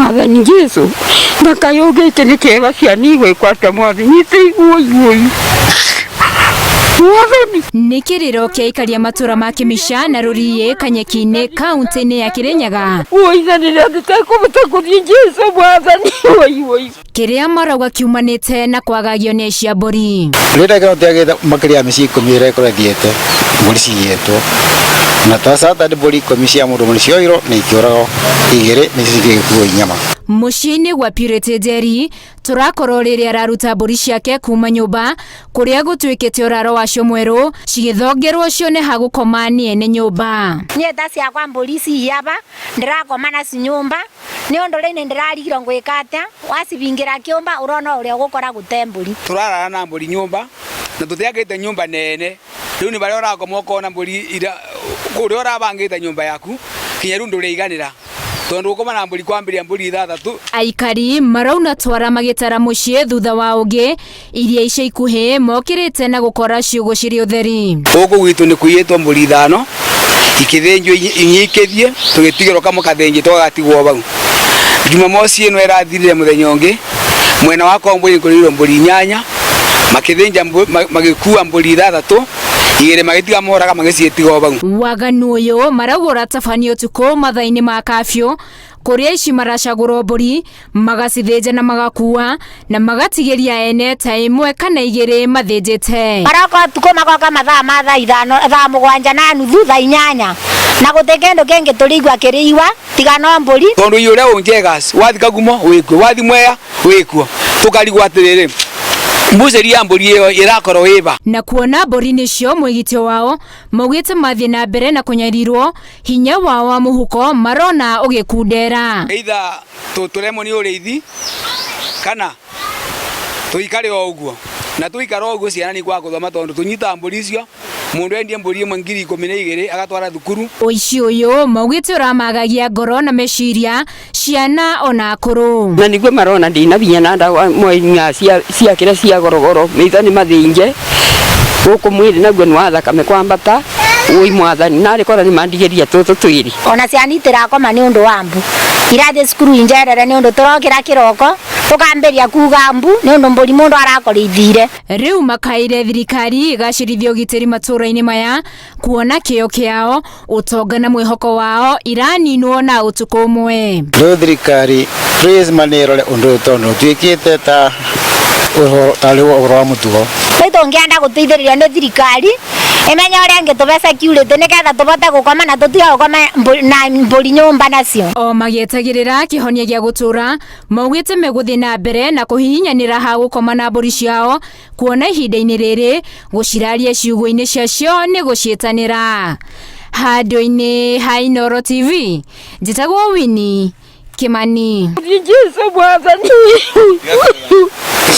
Mwathani Jesu, na kayũ gĩkĩ nĩ kĩega, ciana igwĩkwo atĩa? Mwathani, iguoi iguoi, Mwathani. Nĩ kĩrĩro kĩa aikaria matũra ma Kĩmica na Rũriĩ Kanyeki-inĩ, kaunti-inĩ ya Kĩrĩnyaga. Oi, na rĩrĩa ndĩtekũhota kũthiĩ, Jesu Mwathani, oi oi. Kĩrĩa marauga kiumanĩte na kwagagio nĩ aici a mbũri. Rĩrĩa kaunti yagĩte makĩria ya mĩciĩ 10 ĩrĩa ĩkorwo ĩthiĩte mbũri ciyĩtwo, na ta Saturday mbũri 10 cia mũndũ ũmwe nĩcioirwo na ikĩũragwo igĩrĩ, nĩcio cingĩ igĩkuo inyama. Mũciĩ-inĩ gwa Purity Njeri tũrakorwo rĩrĩa araruta mbũri ciake kuma nyũmba kũrĩa gũtuĩkĩte ũraro wacio mwerũ, cigĩthongerwo cione ha gũkoma nĩ ene nyũmba. Niĩ ta ciakwa mbũri ici iyaba ndĩrakoma nacio nyũmba, nĩ ũndũ rĩu nĩ ndĩrarigirwo ngwĩka atĩa. Wacibingĩra kĩũmba, ũrona ũrĩa ũgũkora gũte mbũri. Turarara na mbũri nyũmba na tutiakĩte nyũmba nene. Rĩu nĩ barĩa ũrakoma ũkona mbũri ira kũrĩa ũrabangĩte nyũmba yaku, kinya rĩu ndũrĩiganĩra tondũ ũkoma na mbũri kwambĩrĩria mbũri ithathatũ. Aikari marauna twara magĩtara mũciĩ thutha wa ũngĩ iria ica ikuhĩ mokĩrĩte na gũkora ciugũ cirĩ ũtheri. Gũkũ gwitũ nĩ kũiyĩtwo mbũri ithano, ikĩthĩnjwo, inya ikĩthiĩ, tũgĩtigĩrwo kamwe kathĩnjĩtwo gagatigwo bau. Jumamosi ĩno ĩrathirire, mũthenya ũngĩ mwena wa Kombũi kũrĩirwo mbũri inyanya, makĩthĩnja, magĩkua mbũri ithathatũ, igĩrĩ magĩtiga moraga, magĩciĩtiga o bau. Waganu ũyũ marauga ũratabanio ũtukũ mathaa-inĩ ma kafyu, kũrĩa aici maracagũrwo mbũri, magacithĩnja na magakua na magatigĩria ene ta ĩmwe kana igĩrĩ mathĩnjĩte. Maroka ũtukũ, magoka mathaa ma thaa 5, 7:30, thaa 8, na gũtĩ kĩndũ kĩngĩ tũrĩigua kĩrĩiwa tiga no mbũri. Tondũ iyo ũrĩa ũnjegas wathi Kagumo wĩkuo, wathi Mwea wĩkuo, tũkarigwo atĩrĩrĩ, mbucĩri ya mbũri ĩyo ĩrakorwo ĩba. Na kuona mbũri nĩcio mwĩgitio wao, maugĩte mathiĩ na mbere na kũnyarirwo, hinya wao wa mũhuko marona ũgĩkundera. Either tũremwo nĩ ũrĩithi kana tũikare o ũguo, na tũikara o ũguo ciana nĩ ikwaga gũthoma, tondũ tũnyitaga mbũri icio, mũndũ endie mbũri ĩmwe 12,000 agatwara thukuru. Ũici ũyũ maugĩte ũramagagia ngoro na meciria, ciana ona akũrũ. Na niguo marona ndina binya na ndawa mwenya cia kĩrĩa cia gorogoro, maitho nĩ mathĩnje gũkũ mwĩrĩ naguo nĩ wa thakame kwambata. Ũi Mwathani, narĩ korwo nĩ mandigĩria tũtũ twĩrĩ. Ona ciana itirakoma nĩ ũndũ wa mbu, irathiĩ cukuru injerere nĩ ũndũ tũrokĩra kĩroko tũkambĩria kuga mbu, nĩ ũndũ mbũri mũndũ arakora ithire. Rĩu makaire thirikari ĩgacĩrithia ũgitĩri matũũra-inĩ maya, kuona kĩo kĩao, ũtonga na mwĩhoko wao iraninwo na ũtukũ ũmwe. Rĩu thirikari, please, manĩrore ũndũ ũyũ, tondũ ũtuĩkĩte ta tarĩ ũhoro wa mũtugo. Rĩu tũngĩenda gũteithĩrĩrio nĩ thirikari ĩmenye ũrĩa ĩngĩtũbe security, nĩgetha tũbote gũkoma na tũtige gũkoma na mbũri nyũmba nacio. O magĩetagĩrĩra kĩhonia gĩa gũtũũra, maugĩte megũthiĩ na mbere na kũhihinyanĩra ha gũkoma na mbũri ciao, kuona ihinda-inĩ rĩrĩ gũciraria ciugũ-inĩ ciacio nĩ gũciĩtanĩra. Handũ-inĩ ha Inooro TV, njĩtagwo Winnie Kimani. Jesu Mwathani.